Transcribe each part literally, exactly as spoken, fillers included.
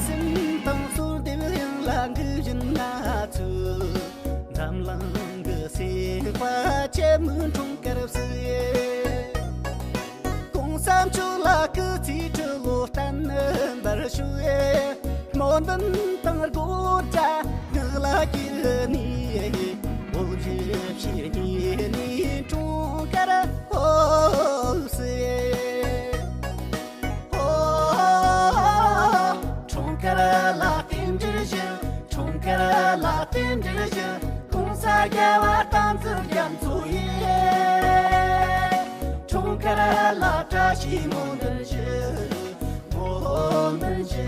སེམས་དང་གསོལ་འདེབས་ཡང་ལ་འགུག་བཞིན་ང་ཚོས། འཛམ་གླིང་གི་སེམས་དཔའ་ཆེན་མོའི་འཁྲུངས་སྐར་བསུ། གོང་ས་མཆོག་ལ་སྐུ་ཚེ་ཁྲི་ལོ་བརྟན་པར་ཤོག་སྨོན་འདུན་དང་དགོངས་བཅས་ངག་ལ་གྱེར་ནས། བོད་ཀྱི་ཕྱི་ཉིན་ནས་འཁྲུངས་སྐར་ཧོ་བསུ། ཧོ། འཁྲུངས་སྐར་ལ་རྟེན་འབྲེལ་ཞུ། འཁྲུངས་སྐར་ལ་རྟེན་འབྲེལ་ཞུ། ༸གོང་ས་༸རྒྱལ་བ་བསྟན་འཛིན་རྒྱ་མཚོ་ཡི། འཁྲུངས་སྐར་ལ་བཀྲ་ཤིས་སྨོན་འདུན་ཞུ། སྨོན་འདུན་ཞུ།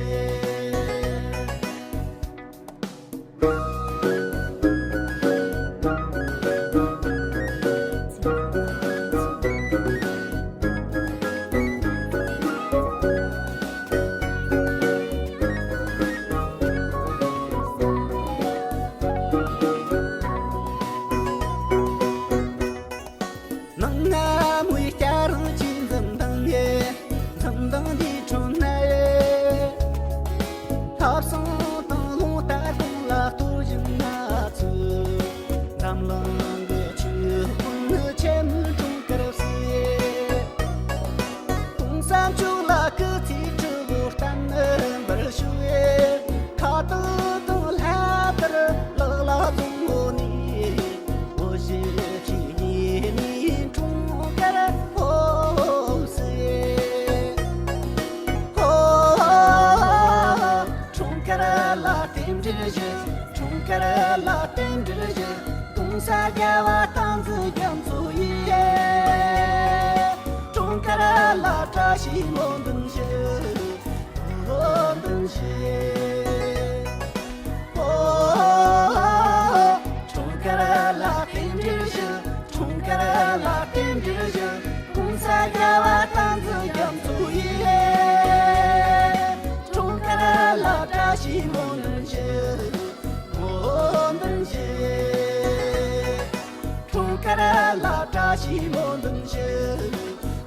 ནང་ང་མོའི་སྐྱ་རེངས་ཀྱི་འཛུམ་མདངས་ཡེ། འཛུམ་མདངས་འདིའི་ཁྲོད་ན་ཡེ། ལྷག་བསམ་དང་རླུང་རྟ་གང་ལ་གཏོར་བཞིན་ང་ཚོས། འཛམ་གླིང་གི་ཆོས་དཔོན་ཆེན་མོའི་འཁྲུངས་སྐར་བསུ་ཡེ། ༸གོང་ས་མཆོག་ལ་སྐུ་ཚེ་ཁྲི་ལོ་བརྟན་པར་ཤོག་ཁ་བཏགས་དང་ལྷ་ལྟར་ལག་ལ་བཟུང་ངོ་ནས། བོད་གཞིས་བྱེས་གཉིས་ནས་འཁྲུངས་སྐར་ཧོ་བསུ། ཧོ། འཁྲུངས་སྐར་ལ་རྟེན་འབྲེལ་ཞུ། འཁྲུངས་སྐར་ལ་རྟེན་འབྲེལ་ཞུ། ༸གོང་ས་༸རྒྱལ་བ་བསྟན་འཛིན་རྒྱ་མཚོ་ཡི། འཁྲུངས་སྐར་ལ་བཀྲ་ཤིས་སྨོན་འདུན་ཞུ། སྨོན་འདུན་ཞུ། འཁྲུངས་སྐར་ལ་རྟེན་འབྲེལ་ཞུ། འཁྲུངས་སྐར་ལ་རྟེན་འབྲེལ་ཞུ། ༸གོང་ས་༸རྒྱལ་བ་བསྟན་འཛིན་རྒྱ་མཚོ་ཡི། འཁྲུངས་སྐར་ལ་བཀྲ་ཤིས་སྨོན་འདུན་ཞུ། སྨོན་འདུན་ཞུ། འཁྲུངས་སྐར་ལ་བཀྲ་ཤིས་སྨོན་འདུན་ཞུ།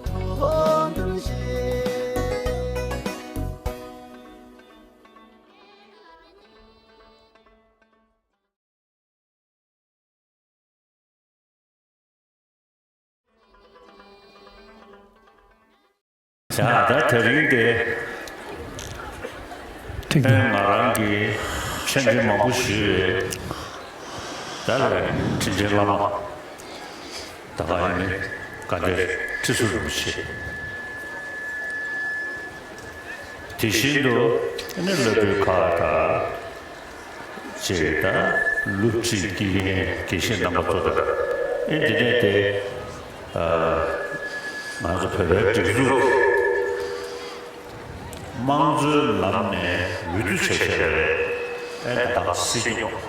སྨོན་འདུན་ཞུ། ཡ་ད་དེ་རིང་དེ་ཐེངས་ང་རང་གིས་ཕྱག་འཁྱེར་མང་པོ་ཞུས་པའི་ད་ལས་དྲིན་ཅན་བླ་མ། ད་ག་ཡིན་ནི་བཀའ་གཏེར་ཁྲི་ཟུར་རིན་པོ་ཆེ། དེ་བཞིན་དུ་ཨ་ནི་སློབ་དཔོན་ཁག་དང་བཅས་དང་སློབ་ཁྲིད་ཀྱི་དགེ་བཤེས་རྣམ་པ་ཚོ་དང་ཨེ་འདི་ནས་དེ་ང་ཚོ་བོད་པའི་སྒྲིག་འཛུགས་དམངས་གཙོའི་ལམ་ནས་འོས་བསྡུ་བྱས་བྱས་རེད་ཨེ་ད་སྲིད་སྐྱོང་།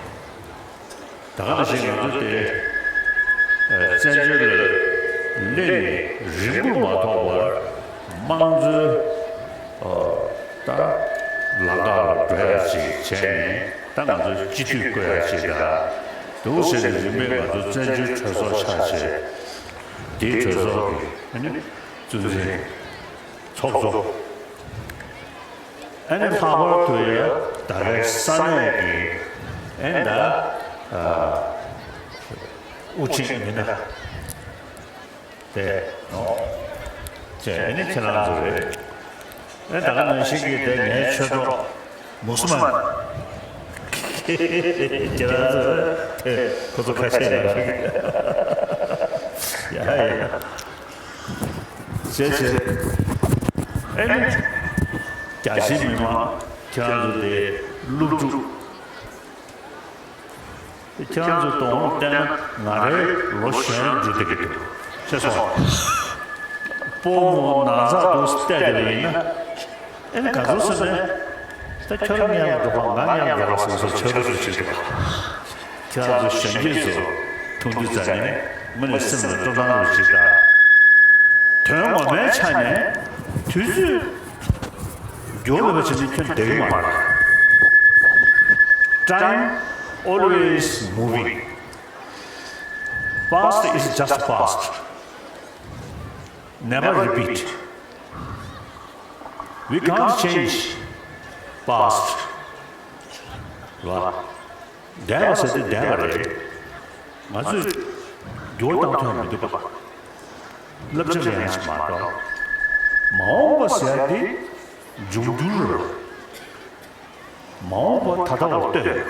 ད་ག་ནང་བཞིན་ང་ཚོ་དེ་བཙན་བྱོལ་ལ་སླེབས་ནས་རིང་པོ་མ་ཐོགས་པར་དམངས་གཙོའི་ད་ལམ་ཁ་ལ་འགྲོ་ཡ་ཅིག་བྱས་ནས་ད་ང་ཚོ་སྤྱི་འཐུས་བསྐོ་ཡ་ཅིག་དང་འདུག་ཟེར་ནས་རིམ་པས་ང་ཚོ་བཙན་བྱོལ་གྲོས་ཚོགས་ཆགས་བྱས་དེའི་གྲོས་ཚོགས་ཀྱི་གཙོ་འཛིན། ཚོགས་གཙོ། ཨ་ནི་ལྷག་པར་དུ་ཡང་ད་གའི་ས་གནས་ཀྱི་ཨ་ནི་ད་དབུ་ཁྲིད་མི་སྣ་དེ་ནོ། ཅེས་ཨ་ནི་ཁྱེད་རང་ཚོ་རེད། ཨ་ད་ག་ནང་བཞིན་གྱི་དེ་ངའི་ཆོས་གྲོགས་མུ་སུ་མན། ཁྱེད་རང་ཚོ་ཁོ་ཚོ་ཁ་ཤས་ཡོད་རེད། ཡ་ཡ། བྱས་བྱས། ཨེ་ནི། རྒྱ་ཆེའི་མི་མང་ཁྱེད་རང་ཚོ་དེ་སློབ་ཕྲུག་ཁྱེད་རང་ཚོ་དོ་དགོང་བལྟས་ན་ང་རའི་ལོ་གཞོན་འགྲོ་བསྡད་ཀྱི་འདུག་ཤེས་སོང་། སྤོ་མོ་ནང་ཚགས་འདུག་བལྟས་བསྡད་པ་ཡིན་ན། ཨེ་ནི་ག་ཚོད་ཟེར་ནས། ད་ཁྱོད་རང་མཉམ་དུ་འགྲོ་བ་ང་མཉམ་དུ་འགྲོ་བ་ཟེར་སོ་ཆོས་ལུགས་སུ་བྱེད་དགོས། ཁྱེད་རང་ཚོ་གཞོན་སྐྱེས་ཚོ་མཐོང་དུས་ཙམ་ནས་མི་ལ་སེམས་ལ་སྤྲོ་སྣང་རུ་ཞིག་དང་། དོན་ངོ་མའི་ཆ་ནས་དུས་ཚོད་མགྱོགས་ལ་བ་བྱེད་ནས་ཁྱོད་བསྡད་ཀྱི་མ་རེད། Time always moving. Past is just past. Never repeat. We can't change past རེད་བ། འདས་པ་ཟེར་དུས་འདས་པ་རེད། ང་ཚོས་འགྱུར་བ་བཏང་ཐུབ་ཡ་མི་འདུག་པ། བསླབ་བྱ་ལེན་ཡ་ཞིག་མ་གཏོགས། མ་འོངས་པ་ཟེར་ཡ་དེ་འབྱུང་འགྱུར་རེད། མ་འོངས་པ་ད་ལྟ་བར་ལྟོས་ཡོད།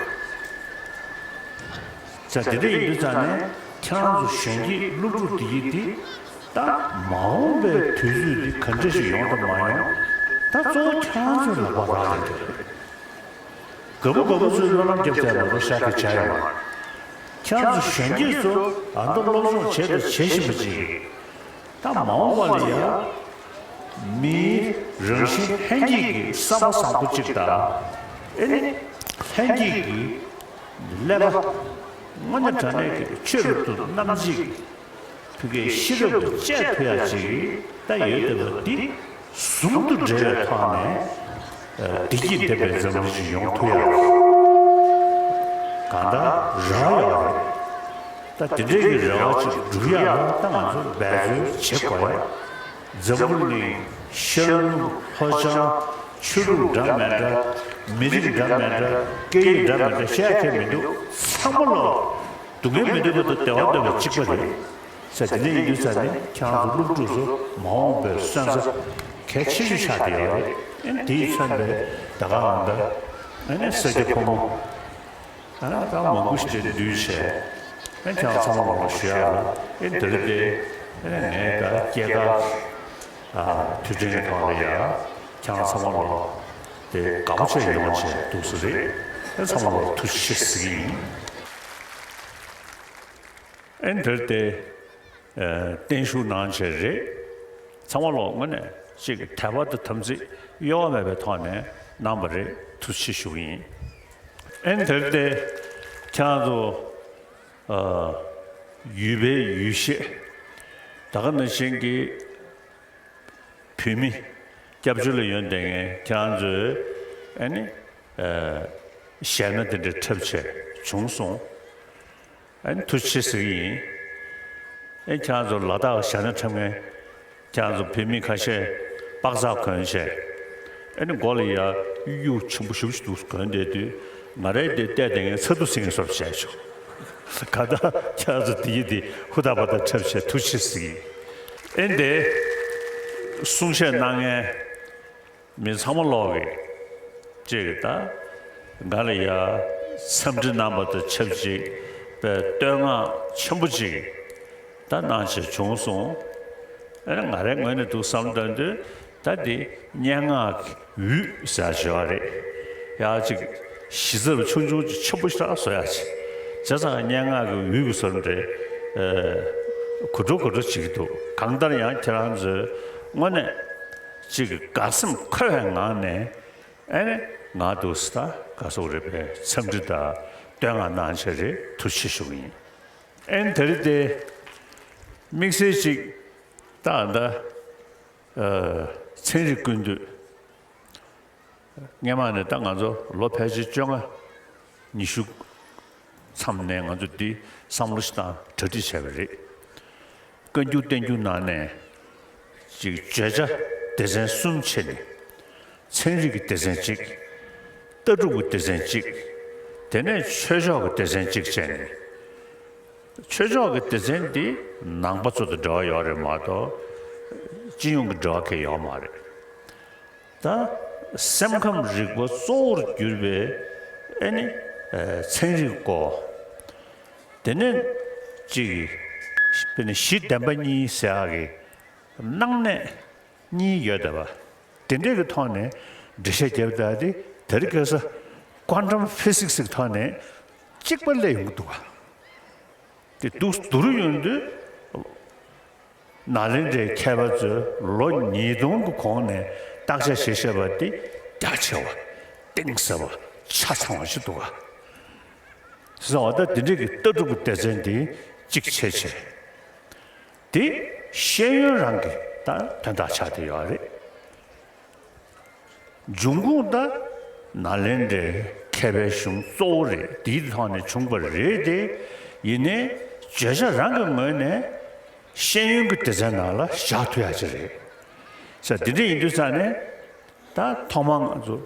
ས་དེ་འདྲ་ཡིན་དུས་ཙང་ནས་ཁྱེད་རང་ཚོ་གཞོན་སྐྱེས་སློབ་ཕྲུག་དེ་ཡིན་དེ། ད་མ་འོངས་པའི་དུས་ཚོད་འདི་ག་འདྲ་ཞིག་ཡོང་དང་མ་ཡོང་། ད་གཙོ་བོ་ཁྱེད་རང་ཚོའི་ལག་པ་རག་ལས་འདུག། རྒད་པོ་རྒད་པོ་ཚོའི་སྨོན་ལམ་རྒྱབ་བྱས་ལ་ལོ་ཤར་གི་བྱ་ཡོང་བ། ཁྱེད་རང་ཚོ་གཞོན་སྐྱེས་ཚོ་ཨ་མདོ་སློབ་སྦྱོང་བྱས་དང་བྱེད་བཞིན་པ་ཅིག། ད་མ་འོངས་པ་ལ་ཡང་མིའི་རང་བཞིན་ལྷན་སྐྱེས་ཀྱི་བསམ་པ་བཟང་པོ་གཅིག་དང་། ཨེ་ནི་ལྷན་སྐྱེས་ཀྱི་ཀླད་པ་དངོས་གནས་དྲང་གནས་ཀྱི་ཆོས་རབ་ཏུ་རྣམ་འབྱེད་ཀྱི་ཕ་གིའི་ཤེས་རབ་ཏུ་དཔྱད་ཐུབ་ཡག་ཅིག་ད་ཡོད་བསྡད་པ་འདི་ཟུང་དུ་འབྲེལ་བའི་ཐོག་ནས་བདེ་སྐྱིད་ལྡན་པའི་འཛམ་བུ་གླིང་ཞིག་ཡོང་ཐུབ་ཡག་གང་ལྟར་རག་ཡོད་རེད། ད་དེ་འདྲའི་གི་རེ་བ་ཅིག་སྒྲུབ་ཡག་ལ་ད་ང་ཚོ་འབད་རྩོལ་བྱེད་དགོས་ཡ། འཛམ་བུ་གླིང་ཤར་ནུབ་ལྷོ་བྱང་ཆོས་ལུགས་འདྲ་མི་འདྲ། མི་རིགས་འདྲ་མི་འདྲ། སྐད་ཡིག་འདྲ་མི་འདྲ་བཤད་ཁྱད་མི་འདུག། ཚང་མ་ལོ་སྡུག་བསྔལ་མི་འདོད་པ་དང་བདེ་བ་འདོད་པ་གཅིག་པ་རེད། ས་དེ་འདྲ་ཡིན་དུས་ས་ནི་ཁྱེད་རང་ཚོ་སློབ་ཕྲུག་ཚོ་མ་འོངས་པའི་སོན་རྩ་གལ་ཆེ་ཤོས་ཆགས་བསྡད་ཡོད་རེད། ཨེ་དེས་མཚོན་པའི་ད་ག་ཨང་ད་ཨེ་ནས་ས་སྐྱ་ཕོ་མོ། ཨ་ནི་ད་མང་པོ་ཞིག་འདུས་བྱས། ཨ་ཁྱེད་རང་ཚང་མ་ལོག་ལ་ཞུ་ཡག་ལ། ཨེ་འདིར་དེ་ཨ་ནི་ངས་ད་སྐྱེས་སྐར་ཨ་དུས་དྲན་གྱི་ཐོག་ལ་ཡ་ཁྱེད་རང་ཚང་མ་ལོག་དེ་དགའ་པོ་བྱས་ཡོང་བྱས་འདུག་ས་རེད། ཨ་ཚང་མ་ལོག་ཐུགས་རྗེ་ཆེ་ཟེར་གྱི་ཡིན། ཨེ་འདིར་དེ་ཨ་བརྟན་བཞུགས་གནང་བྱས་རེད། ཚང་མ་ལོག་དངོས་གནས་ཅིག་དད་པ་དང་དམ་ཚིག་གཡོ་བ་མེད་པའི་ཐོག་ནས་གནང་བ་རེད། ཐུགས་རྗེ་ཆེ་ཞུ་གི་ཡིན། ཨེ་འདིར་དེ་ཁྱེད་རང་ཚོ་ཨ་ཡུལ་པའི་ཡུལ་གཞས་ད་ག་ནང་བཞིན་གྱི་བོད་མི་སྐྱབས་བཅོལ་ལ་ཡོད་བསྡད་མཁན་ཁྱེད་རང་ཚོས་ཨ་ནི་ཨ་གཞས་སྣ་དེ་འདྲ་འཁྲབ་བྱས་བྱུང་སོང་། ཨ་ནི་ཐུགས་རྗེ་ཆེ་ཟེར་གྱི་ཡིན། ཨེ་ཁྱེད་རང་ཚོ་ལ་དྭགས་གཞས་སྣ་འཁྲབ་མཁན་ཁྱེད་རང་ཚོ་བོད་མི་ཁ་ཤས་པག་ཚག་གོན་བྱས། ཨེ་ནི་མགོ་ལ་ཡ་གཡུ་ཆེན་པོ་ཞེ་པོ་ཞིག་འདུག་གོན་བསྡད་དུས་ང་རའི་དེ་བལྟས་བསྡད་མཁན་ཚ་གདུག་སེང་གེ་བཟོ་འདྲ་བྱས་བྱུང་། ག་ད་ཁྱེད་རང་ཚོ་དེ་ཡི་དེ་ཧུར་ཐག་པ་ད་འཁྲབ་བྱས་ཐུགས་རྗེ་ཆེ་ཟེར་གྱི་ཡིན། ཨེ་འདི་གསུང་བཤད་གནང་མཁན་མི་ཚང་མ་ལོག་གི་ཅིག་ད་ག་ལ་ཡ་འཚམས་འདྲི་གནང་བ་དང་ཆབས་ཅིག་པའི་བསྟོད་བསྔགས་ཆེན་པོ་ཅིག་ད་གནང་བྱས་བྱུང་སོང་། ཨ་ནི་ང་རའི་ངོས་ནས་འདུག་བསམ་བསྡད་དུས་ད་འདི་སྙན་ངག་གི་འུད་ཟེར་བ་ཞིག་ཡོད་རེད། ཡ་ཅིག་གཞི་རྩ་ཆུང་ཆུང་ཅིག་ཆེན་པོ་ཞིག་བཟོ་ཡ་ཅིག་བྱས་ཙང་སྙན་ངག་གི་འུད་ཀྱི་བཟོ་འདྲ་གོ་འགྲོ་གོ་འགྲོ་བྱེད་ཀྱི་འདུག། གང་ལྟར་ཡང་ཁྱེད་རང་ཚོས་དངོས་གནས་ཅིག་དགའ་སེམས་འཁོལ་བའི་ངང་ནས་ཨེ་ནས་ང་འདུག་ས་ད་ག་སོག་རེད་པས་འཚམས་འདྲི་དང་བསྟོད་བསྔགས་གནང་བྱས་རེད། ཐུགས་རྗེ་ཆེ་ཞུ་གི་ཡིན། ཨེ་ནས་དེ་རིང་དེ་དམིགས་བསལ་ཅིག་ད་ད་ཚན་རིག་ཀུན་བཏུས། སྔས་མ་ནས་ད་ང་ཚོ་ལོ་ཕལ་ཆེར་བཅོ་ལྔ་ཉི་ཤུ་མཚམས་ནས་ང་ཚོ་འདི་བསམ་བློ་ཞིག་བཏང་གྲ་སྒྲིག་བྱས་པ་རེད། བཀའ་འགྱུར་བསྟན་འགྱུར་ནང་ནས་ཅིག་བརྗོད་བྱ་སྡེ་ཚན་གསུམ་ཕྱེ་ནས། ཚན་རིག་གི་སྡེ་ཚན་གཅིག། ལྟ་གྲུབ་ཀྱི་སྡེ་ཚན་གཅིག། དེ་ནས་ཆོས་ཕྱོགས་ཀྱི་སྡེ་ཚན་གཅིག་བྱས་ནས། ཆོས་ཕྱོགས་ཀྱི་སྡེ་ཚན་འདི་ནང་པ་ཚོ་དང་འབྲེལ་བ་ཡོད་རེད་མ་གཏོགས་སྤྱི་ཡོངས་ཀྱི་འབྲེལ་བ་གང་ཡང་ཡོད་མ་རེད། ད་སེམས་ཁམས་རིག་པ་གཙོ་བོར་གྱུར་པའི་ཨེ་ནི་ཚན་རིག་སྐོར། དེ་ནས་གཅིག་དཔེར་ན་གཞི་བདེན་པ་གཉིས་ཟེར་ཡག་གི་སྣང་གནས་གཉིས་ཡོད་བསྡད་པ། དེ་འདྲས་ཀྱི་ཐོག་ནས་འགྲེལ་བཤད་བརྒྱབ་སྟངས་དེ་དེ་རིང་ཁ་སང་ཀོན་ཊམ་ཕི་སིག་སི་གི་ཐོག་ནས་གཅིག་པ་སླེབས་ཡོང་གི་འདུག་བ། དེ་འདུག་སྡུག་རུ་ཡོང་དུས་ནཱ་ལེནྡྲའི་མཁས་པ་ཚོས་ལོ་ཉིས་སྟོང་གི་གོང་ནས་བརྟག་དཔྱད་བྱེད་བཞིན་པ་དེ་རྒྱ་ཆེ་བ། གཏིང་ཟབ་པ། ཆ་ཚང་བ་ཞིག་འདུག་བ། བྱས་ཙང་ད་དེ་འདྲས་ཀྱི་ལྟ་གྲུབ་ཀྱི་སྡེ་ཚན་དེ་གཅིག་བྱས་བྱས། དེ་ཤེས་ཡོན་རང་གི་ད་དོན་དག་ཆགས་བསྡད་ཡོད་རེད། འབྱུང་ཁུངས་ད་ནཱ་ལེནྡྲའི་མཁས་པའི་གཞུང་གཙོ་བོ་རེད། དེའི་ཐོག་ནས་བྱུང་བ་རེད་དེ། ཡིན་ནའི་བརྗོད་བྱ་རང་གི་ངོས་ནས་ཤེས་ཡོན་གྱི་སྡེ་ཚན་ནང་ལ་བཞག་ཐུབ་ཡ་ཅིག་རེད། ས་དེ་འདྲ་ཡིན་དུས་ཙང་ནས་ད་ཐོག་མར་ང་ཚོ་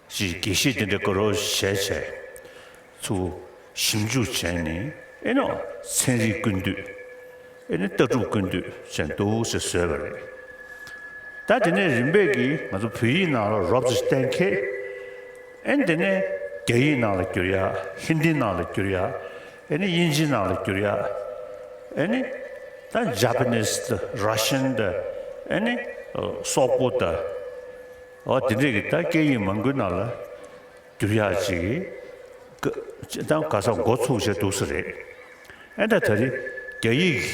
ཅིག་དགེ་བཤེས་དེ་འདྲ་དགའ་རོགས་བྱས་བྱས་ཚུར་ཞིབ་འཇུག་བྱས་ནས་ཨེ་ནོ་ཚན་རིག་ཀུན་བཏུས་ཨེ་ནི་ལྟ་གྲུབ་ཀུན་བཏུས་བྱས་འདུག་ཟེར་བཟོས་པ་རེད། ད་དེ་ནས་རིམ་པས་ཀྱིས་ང་ཚོ་བོད་ཡིག་ནང་ལ་རོབ་ཙམ་གཏན་འཁེལ། ཨེ་ནི་དེ་ནས་རྒྱ་ཡིག་ནང་ལ་བསྒྱུར་ཡ། ཧིན་དི་ནང་ལ་བསྒྱུར་ཡ། ཨེ་ནི་དབྱིན་ཇི་ནང་ལ་བསྒྱུར་ཡ། ཨེ་ནི་ད་ཇ་པ་ནིས་དང་ར་ཤན་དང་ཨེ་ནི་སོག་པོ་དང་། འོ་དེ་འདྲས་ཀྱི་ད་སྐད་ཡིག་མང་པོའི་ནང་ལ་བསྒྱུར་ཡག་ཅིག་གི་ད་ག་ས་འགོ་ཚུགས་བྱས་འདུག་ས་རེད། ཨེ་ད་ད་རེས་རྒྱ་ཡིག་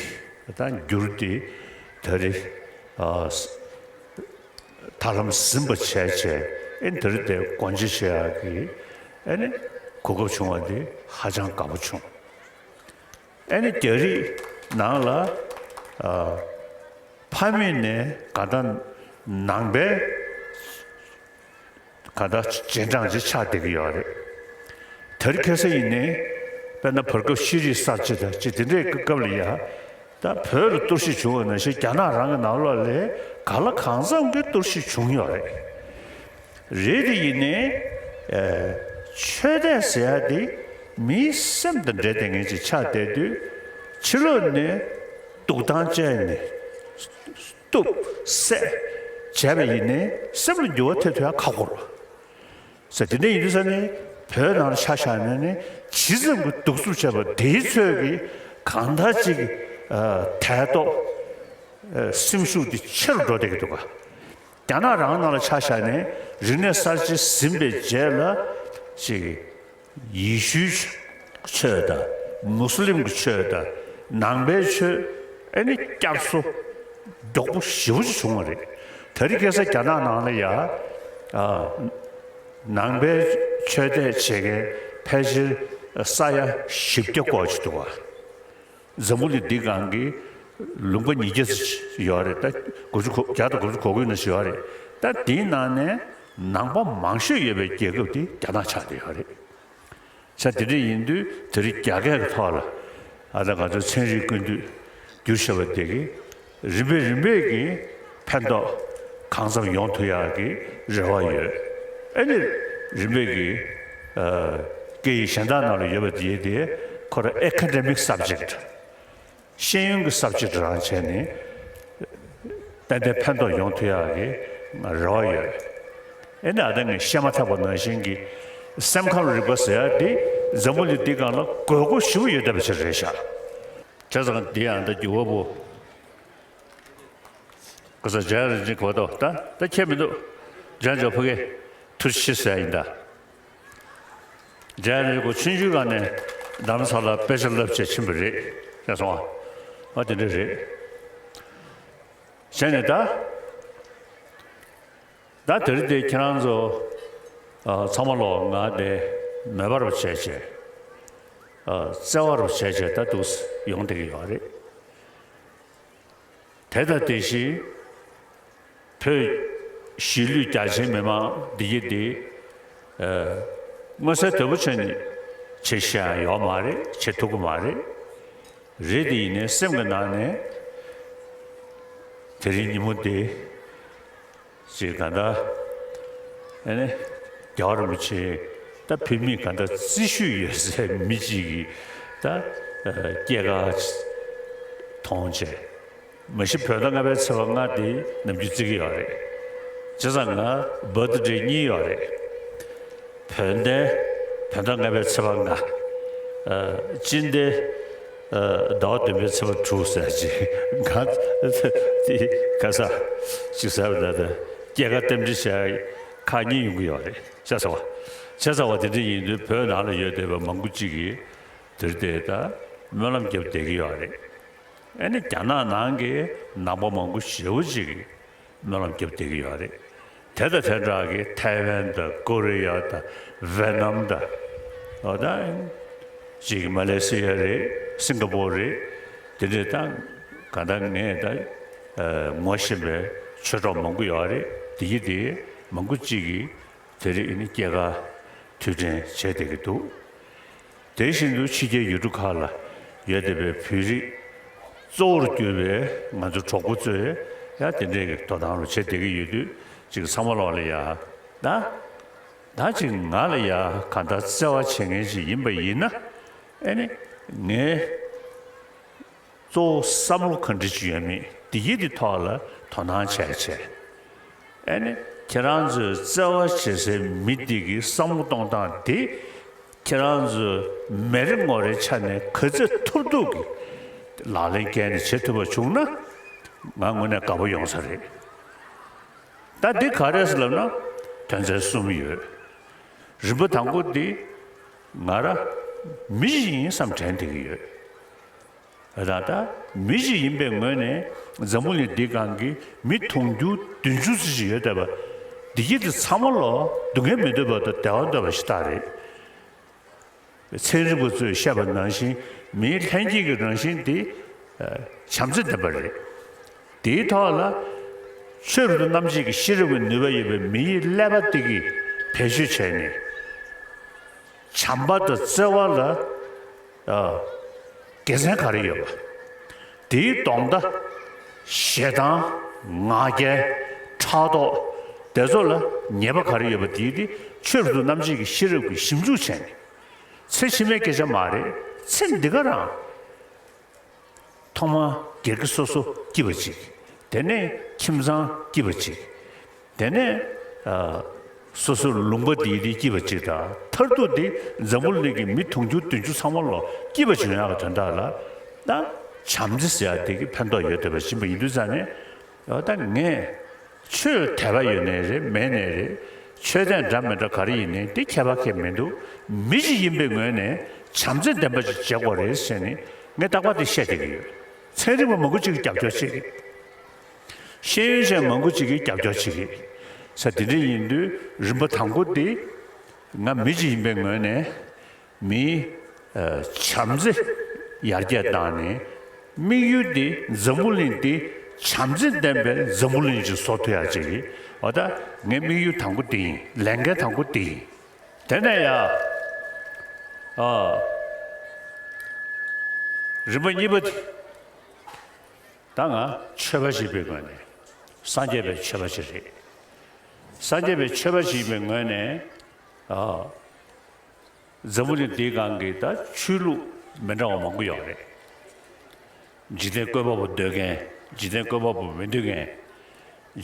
ད་བསྒྱུར་ཏེ་ད་རེས་ཨ་ཐབས་ལམ་ཟིན་པ་བྱས་བྱས་ཨེ་ད་རེས་དེ་སྒོ་འབྱེད་བྱེད་ཡག་གི་ཨེ་ནི་གོ་སྐབས་བྱུང་བ་དེ་ཧ་ཅང་དགའ་པོ་བྱུང་། ཨེ་ནི་རྒྱ་རིགས་ནང་ལ་ཨ་ཕ་མེས་ནས་ག་ད་ནང་པའི་ག་ད་རྗེས་འབྲང་ཅིག་ཆགས་བསྡད་ཀྱི་ཡོད་རེད། དེ་རིང་ཁ་སང་ཡིན་ནའི་དཔེར་ན་བར་སྐབས་ཤེས་རིག་གསར་བརྗེ་དང་ཅིག་དེ་འདྲའི་སྐབས་ལ་ཡ་ད་བོད་ལ་གཏོར་བཤིག་བྱུང་བ་ནང་བཞིན་རྒྱ་ནག་རང་གི་ནང་ལོགས་ལ་གང་ལ་གང་འཚམ་གྱི་གཏོར་བཤིག་བྱུང་ཡོད་རེད། རེད་དེ་ཡིན་ནའི་ཨེ་ཆོས་དད་ཟེར་ཡ་དེ་མིའི་སེམས་དང་འབྲེལ་བསྡད་མཁན་ཅིག་ཆགས་བསྡད་དུས་ཕྱི་ལོགས་ནས་འདུག་སྟངས་བཅས་ནས་གཏུབ་བསད་བྱས་པ་ཡིན་ནའི་སེམས་ལ་འགྱུར་བ་ཐེབས་ཐུབ་ཡ་ཁག་པོ་རེད། ཟེར་དེ་འདྲ་ཡིན་དུས་ས་ནི་བོད་ནང་ལ་ཆ་བཞག་ན་ནི་ཇི་ཙམ་གྱི་གདུག་རྩུབ་བྱས་པ་དེའི་ཚོད་ཀྱིས་གང་ལྟར་ཅིག་ཨ་ཐལ་རྟོགས་ཨ་སེམས་ཤུགས་དེ་ཆེ་རུ་འགྲོ་བསྡད་ཀྱི་འདུག་ག་རྒྱ་ནག་རང་ནང་ལ་ཆ་བཞག་ནས་རིག་གནས་གསར་བརྗེ་ཟིན་པའི་རྗེས་ལ་ཅིག་ཡེ་ཤུའི་ཆོས་དང་མུ་སི་ལིམ་གྱི་ཆོས་དང་ནང་པའི་ཆོས་ཨེ་ནི་བསྐྱར་གསོ་མགྱོགས་པོ་ཞེ་པོ་ཅིག་བྱུང་བ་རེད། དེ་རིང་ཁ་སང་རྒྱ་ནག་ནང་ལ་ཡ་ཨ་ནང་པའི་ཆོས་དད་བྱེད་མཁན་ཕལ་ཆེར་ས་ཡ་བཞི་བརྒྱ་སྐོར་ཅིག་འདུག་བ། འཛམ་བུ་གླིང་འདི་སྒང་གི་ལུང་པ་ཉིས་བརྒྱ་ཙམ་ཡོད་རེད། ད་དགུ་བཅུ་གོ་བརྒྱ་དང་དགུ་བཅུ་གོ་དགུའི་ནང་བཞིན་ཡོད་རེད། ད་དེའི་ནང་ནས་ནང་པ་མང་ཤོས་ཡོད་པའི་རྒྱལ་ཁབ་དེ་རྒྱ་ནག་ཆགས་བསྡད་ཡོད་རེད། ས་དེ་འདྲ་ཡིན་དུས་དེ་རིང་རྒྱ་སྐད་ཀྱི་ཐོག་ལ་ཨ་ད་ང་ཚོའི་ཚན་རིག་ཀུན་བཏུས་བསྒྱུར་བཞག་པ་དེ་གིས་རིམ་པས་རིམ་པས་ཀྱིས་ཕན་ཐོགས་གང་འཚམ་ཡོང་ཐུབ་ཡག་གི་རེ་བ་ཡོད། ཨེ་ནི་རིམ་པས་ཀྱིས་ཨ་སྐད་ཡིག་གཞན་དག་ནང་ལ་ཡོད་པ་དེ་དེ་ཁོ་རང་academic subject ཤེས་ཡོན་གྱི་subject རང་བྱས་ནས་ཏན་ཏན་ཕན་ཐོགས་ཡོང་ཐུབ་ཡག་གི་རེ་བ་ཡོད། ཨེ་ནི་ཨ་ད་ངས་བཤད་མ་ཐག་པ་ནང་བཞིན་གྱི་སེམས་ཁམས་རིག་པ་ཟེར་ཡག་དེ་འཛམ་བུ་གླིང་འདི་སྒང་ལ་དགོས་མཁོ་ཞེ་པོ་ཡོད་བསྡད་པ་ཞིག་རེད་ཤག་བྱས་ཙང་འདི་ཡང་ད་འགྱུར་བ་པོ། ཁ་སང་འཇམ་དབྱངས་རིན་ཆེན་གོ་ཐོག་ད་ད་ཁྱེད་མི་འདུག་འཇམ་དབྱངས་ཕ་གི་ཐུགས་རྗེ་ཆེ་ཟེར་ཡ་ཡིན་ད། འཇམ་དབྱངས་རིན་ཆེན་གོ་ཆུང་ཆུང་སྒང་ནས་རྡ་རམ་ས་ལར་དཔེ་ཆ་བསླབ་བྱས་ཕྱིན་པ་རེད་ཟེར་སོང་ཨ། ཨ་དེ་འདྲ་རེད། བྱས་ནས་ད་ད་དེ་རིང་དེ་ཁྱེད་རང་ཚོ་ཨ་ཚང་མ་ལོག་ང་དེ་མོས་པ་རུ་བྱས་བྱས་ཨ་བརྩེ་བ་རུ་བྱས་བྱས་ད་འདུག་ཡོང་བསྡད་ཀྱི་ཡོད་རེད། དེ་དང་དེ་བཞིན་བོད་གཞིས་ལུས་རྒྱ་ཆེའི་མི་མང་འདི་གི་འདི་ཨ་མངོན་གསལ་དོད་པོ་བྱས་ནས་བྱེད་ཤེས་ཡང་ཡོད་མ་རེད། བྱེད་ཐུབ་ཀྱི་མ་རེད། རེད་དེ་ཡིན་ནའི་སེམས་ཀྱི་ནང་ནས་དེ་རིང་ཉིན་མོ་འདི་ཅིག་ག་འདྲ་ཨ་ནི་རྒྱལ་བ་རིན་པོ་ཆེ་ད་བོད་མིས་ག་འདྲ་རྩིས་ཞུས་ཡོད་ཟེར་མི་གཅིག་གིས་ད་ཨ་སྐྱེས་སྐར་མཐོང་བྱས། མ་གཞི་བོད་ཟླ་ལྔ་པའི་ཚེས་པ་ལྔ་དེ་ནམ་རྒྱུན་བརྩི་གི་ཡོད་རེད། བྱས་ཙང་ང་birthday གཉིས་ཡོད་རེད། བོད་ཟླའི་བོད་ཟླ་ལྔ་པའི་ཚེས་པ་ལྔ། ཨ་སྤྱི་ཟླའི་ཨ་ཟླ་བ་བདུན་པའི་ཚེས་པ་དྲུག་ཟེར་ཅིག་ང་དེ་ག་ས་ཅིག་ཟེར་བ་ད་ལྟ་སྐྱེས་སྐར་རྟེན་འབྲེལ་བྱས་ཁག་གཉིས་ཡོང་གི་ཡོད་རེད། བྱས་ཙང་བ་བྱས་ཙང་བ་དེ་འདྲ་ཡིན་དུས་བོད་ནང་ལ་ཡོད་བསྡད་པ་མང་པོ་ཅིག་གིས་དེར་དེ་ད་སྨོན་ལམ་བརྒྱབ་བསྡད་ཀྱི་ཡོད་རེད། ཨ་ནི་རྒྱ་ནག་ནང་གི་ནང་པ་མང་པོ་ཞེ་པོ་ཅིག་གིས་སྨོན་ལམ་བརྒྱབ་བསྡད་ཀྱི་ཡོད་རེད། དེ་དང་དེ་འདྲ་གི་ཐའེ་ཝན་དང་ཀོ་རི་ཡ་དང་ཝེ་ནམ་དང་། འོ་ད་ཅིག་མ་ལེ་སི་ཡ་རེད། སིང་ག་པོར་རེད། དེ་འདྲའི་ད་ག་ད་ངས་ད་ངོ་ཤེས་པའི་ཆོས་གྲོགས་མང་པོ་ཡོད་རེད། དེ་ཡི་དེ་མང་པོ་ཅིག་གིས་དེ་རིང་ཨ་ནི་སྐྱེས་སྐར་དུས་དྲན་བྱས་བསྡད་ཀྱི་འདུག་དེ་བཞིན་དུ་ཕྱི་རྒྱལ་ཡུལ་གྲུ་ཁག་ལ་ཡོད་བསྡད་པའི་བོད་རིགས་གཙོ་བོར་གྱུར་པའི་ང་ཚོ་གྲོགས་པོ་ཚོས་ཡང་དེ་འདྲའི་གི་དོ་སྣང་རུ་བྱེད་བསྡད་ཀྱི་ཡོད་དུས་ཅིག་ཚང་མ་ལོག་ལ་ཡ་ད་ ད་ཅིག་ང་ལ་ཡ་གང་ལྟར་བརྩེ་བ་བྱེད་མཁན་ཅིག་ཡིན་པ་ཡིན་ན། ཨེ་ནི་ངས་གཙོ་བོ་བསམ་བློ་ག་འདྲ་ཅིག་ཡོད་མེད་འདི་ཡིད་དེ་ཐོག་ལ་དོ་སྣང་བྱས་བྱས། ཨེ་ནི་ཁྱེད་རང་ཚོའི་བརྩེ་བ་བྱེད་སའི་མི་འདི་གི་བསམ་བློ་གཏོང་སྟངས་འདི་ཁྱེད་རང་ཚོའི་མི་རེ་ངོ་རེའི་ཆ་ནས་ག་ཚོད་ཐུབ་ཐུབ་ཀྱི་ལག་ལེན་བཀལ་ནས་བྱེད་ཐུབ་པ་བྱུང་ན་ང་དངོས་གནས་དགའ་པོ་ཡོང་ས་རེད། ད་འདི་ག་རེ་ཟེར་ལབ་ན་དོན་ཚན་གསུམ་ཡོད། རིམ་པ་དང་པོ་འདི་ང་རང་མི་ཞིག་ཡིན་བསམ་དྲན་བསྡད་ཀྱི་ཡོད། ད་ལྟ་མི་ཞིག་ཡིན་པའི་ངོས་ནས་འཛམ་བུ་གླིང་འདིའི་སྒང་གི་མི་དུང་ཕྱུར་བདུན་ཅུ་ཙམ་ཞིག་ཡོད་བསྡད་པ་འདི་གྱིས་དེ་ཚང་མ་ལོ་སྡུག་བསྔལ་མི་འདོད་པ་དང་བདེ་བ་འདོད་པ་ཞིག་ད་རེད། ཚན་རིག་པ་ཚོས་བཤད་པ་ནང་བཞིན་མིའི་ལྷན་སྐྱེས་ཀྱི་རང་བཞིན་དེ་བྱམས་བརྩེ་ལྡན་པ་རེད། དེའི་ཐོག་ལ་ཆོས་རབ་ཏུ་རྣམ་འབྱེད་ཀྱི་ཤེས་རབ་ཀྱི་ནུས་པ་ཡོད་པའི་མི་ཡི་ཀླད་པ་དེ་གིས་བེད་སྤྱོད་བྱས་ནས། བྱམས་པ་དང་བརྩེ་བ་ལ་ཨ་དགེ་མཚན་ག་རེ་ཡོད་པ། དེའི་ལྡོག་ཟླ། ཞེ་སྡང་། ང་རྒྱལ། ཕྲག་དོག་དེ་ཚོ་ལ་ཉེས་པ་ག་རེ་ཡོད་པ་དེའི་དེ་ཆོས་རབ་ཏུ་རྣམ་འབྱེད་ཀྱི་ཤེས་རབ་ཀྱིས་ཞིབ་འཇུག་བྱས་ནས། ཚེ་ཕྱི་མའི་སྐད་ཆ་མ་རེད། ཚེ་འདི་ག་རང་། ཐོག་མར་སྒེར་གྱི་སོ་སོ་སྐྱིད་པ་ཅིག་དེ་ནས་ཁྱིམ་ཚང་སྐྱིད་པ་ཅིག་དེ་ནས་ཨ་སོ་སོའི་ལུང་པ་འདིའི་དེ་སྐྱིད་པ་ཅིག་དང་མཐར་ཐུག་དེ་འཛམ་བུ་གླིང་གི་མི་དུང་ཕྱུར་བདུན་ཅུ་ཚང་མ་ལོ་སྐྱིད་པ་བྱུང་ཡག་གི་དོན་དག་ལ་ད་བྱམས་བརྩེ་ཟེར་ཡག་དེ་གི་ཕན་ཐོགས་ཡོད་བསྡད་པ་ཡིན་པ་ཡིན་དུས་ཙང་ནས་ཨ་ད་ངས། ཆོས་དད་པ་ཡོད་ནའི་རེད་མེད་ནའི་རེད། ཆོས་དད་འདྲ་མི་འདྲ་ག་རེ་ཡིན་ནའི་འདི་ཁྱད་པར་ཁྱད་མི་འདུག་མི་ཞིག་ཡིན་པའི་ངོས་ནས་བྱམས་བརྩེ་ལྡན་པ་ཞིག་བྱེད་དགོས་རེད་ཟེར་ནས་ངས་རྟག་པར་འདི་བཤད་བསྡད་ཀྱི་ཡོད། ཚན་རིག་པ་མང་པོ་ཅིག་གིས་རྒྱབ་སྐྱོར་བྱེད་ཀྱི། ཤེས་ཡོན་ཅན་མང་པོ་ཅིག་གིས་རྒྱབ་སྐྱོར་བྱེད་ཀྱི། ས་དེ་འདྲ་ཡིན་དུས་རིམ་པ་དང་པོ་འདི་ང་མི་ཞིག་ཡིན་པའི་ངོས་ནས། མིའི་ཨ་བྱམས་བརྩེ་ཡར་རྒྱས་བཏང་ནས་དམིགས་ཡུལ་དེ་འཛམ་བུ་གླིང་འདི་བྱམས་བརྩེ་ལྡན་པའི་འཛམ་བུ་གླིང་ཞིག་བཟོ་ཐུབ་ཡག་ཅིག་ཡིན། འོ་ད་ངའི་དམིགས་ཡུལ་དང་པོ་དེ་ཡིན། ལས་འགན་དང་པོ་དེ་ཡིན། དེ་ནས་ཡ་ཨ་རིམ་པ་གཉིས་པ་དེ་ད་ང་ཆོས་པ་ཞིག་པའི་ངོས་ནས་སངས་རྒྱས་པའི་ཆོས་པ་ཞིག་རེད། སངས་རྒྱས་པའི་ཆོས་པ་ཞིག་པའི་ངོས་ནས་ཨ། འཛམ་བུ་གླིང་འདིའི་སྒང་གི་ད་ཆོས་ལུགས་མི་འདྲ་བ་མང་པོ་ཡོད་རེད། འཇིག་རྟེན་བཀོད་པ་པོ་འདོད་མཁན། འཇིག་རྟེན་བཀོད་པ་པོ་མི་འདོད་མཁན།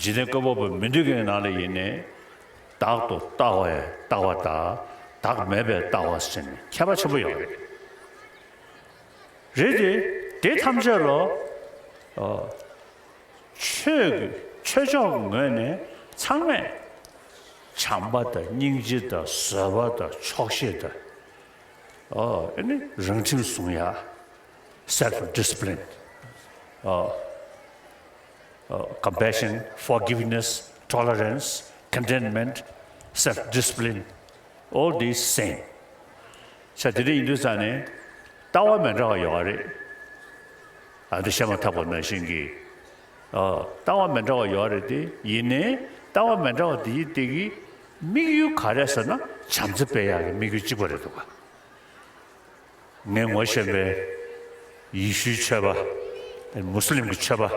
འཇིག་རྟེན་བཀོད་པ་པོ་མི་འདོད་མཁན་ནང་ལ་ཡིན་ནའི་བདག་ཏུ་ལྟ་བའི་ལྟ་བ་དང་བདག་མེད་པའི་ལྟ་བ་ཟེར་ནས་ཁྱད་པར་ཆེན་པོ་ཡོད་རེད། རེད་དེ། དེ་ཐམས་ཅད་ལ་ཨ། ཆོས་ཀྱི་ཆོས་ཕྱོགས་ཀྱི་ངོས་ནས་ཚང་མས་བྱམས་པ་དང་སྙིང་རྗེ་དང་བཟོད་པ་དང་ཆོག་ཤེས་དང་། ཨོ་ཨ་ནི་རང་ཁྲིམས་སྲུང་ཡ། self discipline། ཨོ་ཨོ་compassion, forgiveness, tolerance, contentment, self discipline, all these same། ས་དེ་འདྲ་ཡིན་དུས་ཙང་ནས་ལྟ་བ་མི་འདྲ་བ་ཡོད་རེད། ཨ་འདི་བཤད་མ་ཐག་པ་ནང་བཞིན་གྱི། ཨ་ལྟ་བ་མི་འདྲ་བ་ཡོད་རེད་དེ། ཡིན་ནའི་ལྟ་བ་མི་འདྲ་བ་དེ་ཡི་དེ་གི་དམིགས་ཡུལ་ག་རེ་ཟེར་ན་བྱམས་བརྩེ་སྤེལ་ཡག་གི་དམིགས་ཡུལ་གཅིག་པ་རེད་འདུག་ག་ངས་ངོ་ཤེས་པའི་ཡེ་ཤུའི་ཆོས་པ། མུ་སི་ལིམ་གྱི་ཆོས་པ།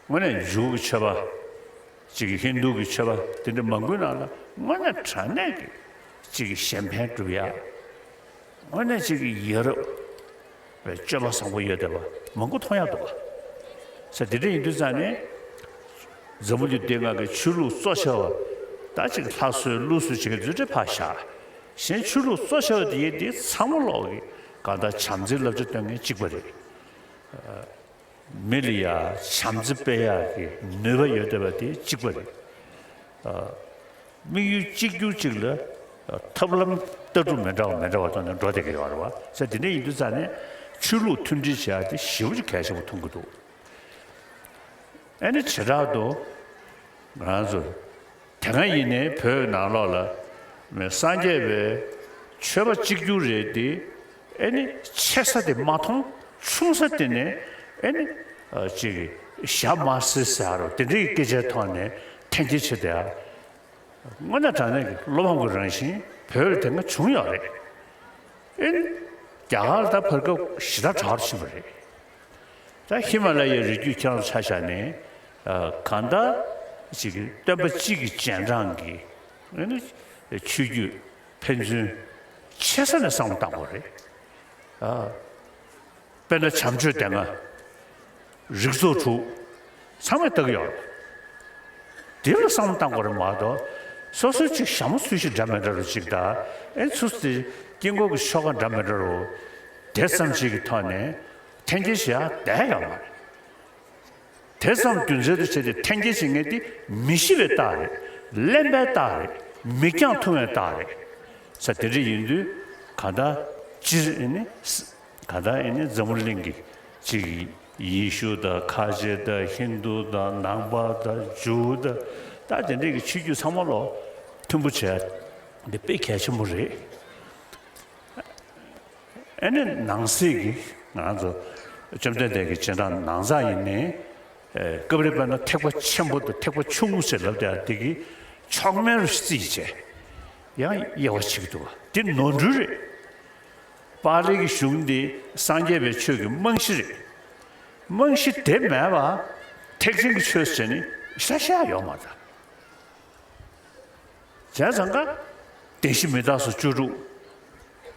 དངོས་གནས་ཇུའུ་གི་ཆོས་པ། གཅིག་གི་ཧིན་དུ་གི་ཆོས་པ་དེ་འདྲ་མང་པོའི་ནང་ལ་དངོས་གནས་དྲང་གནས་ཀྱི་གཅིག་གི་གཞན་ཕན་སྒྲུབ་ཡ། དངོས་གནས་གཅིག་གི་ཡ་རབས་པའི་སྤྱོད་པ་བཟང་པོ་ཡོད་བསྡད་པ་མང་པོ་མཐོང་ཡག་འདུག་ག་ས་དེ་འདྲ་ཡིན་དུས་ཙང་ནས་འཛམ་བུ་གླིང་འདི་སྒང་གི་ཆོས་ལུགས་གཙོ་ཆེ་བ་ད་ཅིག་ལྷ་གསོལ་ཀླུ་གསོལ་བྱེད་མཁན་ཚོ་དེ་ཕར་བཞག་གཞན་ཆོས་ལུགས་གཙོ་ཆེ་བ་དེ་ཡིན་དེ་ཚང་མ་ལོག་གི་གང་ལྟར་བྱམས་བརྩེའི་བསླབ་བྱ་སྟོན་མཁན་གཅིག་པ་རེད། མི་ལ་ཡ་བྱམས་བརྩེ་སྤེལ་ཡག་གི་ནུས་པ་ཡོད་བསྡད་པ་དེ་གཅིག་པ་རེད། ཨ། དམིགས་ཡུལ་གཅིག་གྱུར་གཅིག་ལ་ཨ་ཐབས་ལམ་ལྟ་གྲུབ་མི་འདྲ་བ་མི་འདྲ་བ་ཐོག་ནས་འགྲོ་བསྡད་ཀྱི་ཡོད་རེད་བ། ས་དེ་འདྲ་ཡིན་དུས་ཙང་ནས་ཆོས་ལུགས་མཐུན་སྒྲིལ་བྱེད་ཡག་དེ་ཞེ་པོ་ཅིག་གལ་ཆེན་པོ་མཐོང་གི་འདུག་ཨ་ནི་བྱེ་བྲག་ཏུ་ང་རང་ཚོ་དེ་སྔ་ཡིན་ནའི་བོད་ནང་ལོགས་ལ་སངས་རྒྱས་པའི་ཆོས་པ་གཅིག་གྱུར་རེད་དེ། ཨེ་ནི་ཆེ་ས་དེ་མ་མཐོང་། ཆུང་ས་དེ་ནས་ཨེ་ནི་ཨ་ཅིག་ཞྭ་དམར་སེར་ཟེར་རོ་དེ་འདྲའི་སྐད་ཆའི་ཐོག་ནས་འཐེན་འཁྱེར་བྱེད་བསྡད་ཡ། དངོས་གནས་དྲང་གནས་ཀྱི་བློ་ཕམ་གྱི་རང་བཞིན་བོད་ལ་དེ་སྔ་བྱུང་ཡོད་རེད། ཨེ་ནི་རྒྱ་གར་ད་བར་སྐབས་ཞེ་དྲག་དྲག་རུ་ཕྱིན་པ་རེད། ད་ཧི་མ་ལ་ཡའི་རི་རྒྱུད་ཁྱེད་རང་ཆ་བཞག་ནས་ཨ་གང་ལྟར་ཅིག་སྟོན་པ་གཅིག་གི་རྗེས་འབྲང་གི་ཨེ་ནི། ཆོས་བརྒྱུད་ཕན་ཚུན་ཆེ་ས་ནས་བསམ་བློ་བཏང་དགོས་རེད། ཨ། དཔེར་ན་བྱམས་ཆོས་སྡེ་ལྔ། རིགས་ཚོགས་དྲུག། ཚང་མས་ལྟ་གི་ཡོད་རེད། དེ་ལ་བསམ་བློ་བཏང་དགོས་རེད་མ་གཏོགས། སོ་སོའི་ཅིག་ཞྭ་མོ་འཚོལ་གཞི་འདྲ་མི་འདྲ་རུ་ཅིག་དང་། ཨེ་ཚུར་དེ་དཀྱིལ་འཁོར་གྱི་ཆོ་ག་འདྲ་མི་འདྲ་རུ། དེ་ཙམ་ཅིག་གི་ཐོག་ནས་འཐེན་འཁྱེར་བྱེད་ཡ་བསྡད་ཡོད་མ་རེད། དེ་ཙམ་རྒྱུ་མཚན་དུ་བྱས་ཏེ་འཐེན་འཁྱེར་བྱེད་མཁན་དེ་མི་ཤི་བའི་རྟགས་རེད། གླེན་པའི་རྟགས་རེད། མིག་རྒྱང་ཐུང་བའི་རྟགས་རེད། ས་དེ་འདྲ་ཡིན་དུས་གང་ལྟར་སྤྱིར་ཨེ་ནི། གང་ལྟར་ཨེ་ནི་འཛམ་བུ་གླིང་གི་ཅིག་ཡེ་ཤུ་དང་ཁ་ཆེ་དང་ཧིན་དུ་དང་ནང་པ་དང་ཇུའུ་དང་། ད་དེ་འདྲའི་གི་ཆོས་བརྒྱུད་ཚང་མ་ལོ་མཐུན་པོ་བྱས་འདི་དཔེ་གལ་ཆེན་པོ་རེད། ཨ་ནི་ནང་གསེས་ཀྱི་ང་རང་ཚོ་བཅོམ་ལྡན་འདས་ཀྱི་རྗེས་འབྲང་ནང་ཚང་ཡིན་ནའི། ཨེ། སྐབས་རེ་དཔེར་ན་ཐེག་པ་ཆེན་པོ་དང་ཐེག་པ་ཆུང་ངུ་ཟེར་ལབ་བསྡད་ཡ་དེ་གི་མཆོག་དམན་རུ་བརྩིས་བྱས་ཡང་དབྱེ་བ་ཕྱེ་གི་འདུག་བ། དེ་ནོར་འཁྲུལ་རེད། པཱ་ལི་གི་གཞུང་འདི་སངས་རྒྱས་པའི་ཆོས་ཀྱི་རྨང་གཞི་རེད། རྨང་གཞི་དེ་མེད་པ་ཐེག་ཆེན་གྱི་ཆོས་ཟེར་ནི་ཤ་ཤ་ཡོད་མ་རེད། བྱས་ཙང་ཀ་བདེན་བཞི་མི་རྟག་སོགས་བཅུ་དྲུག།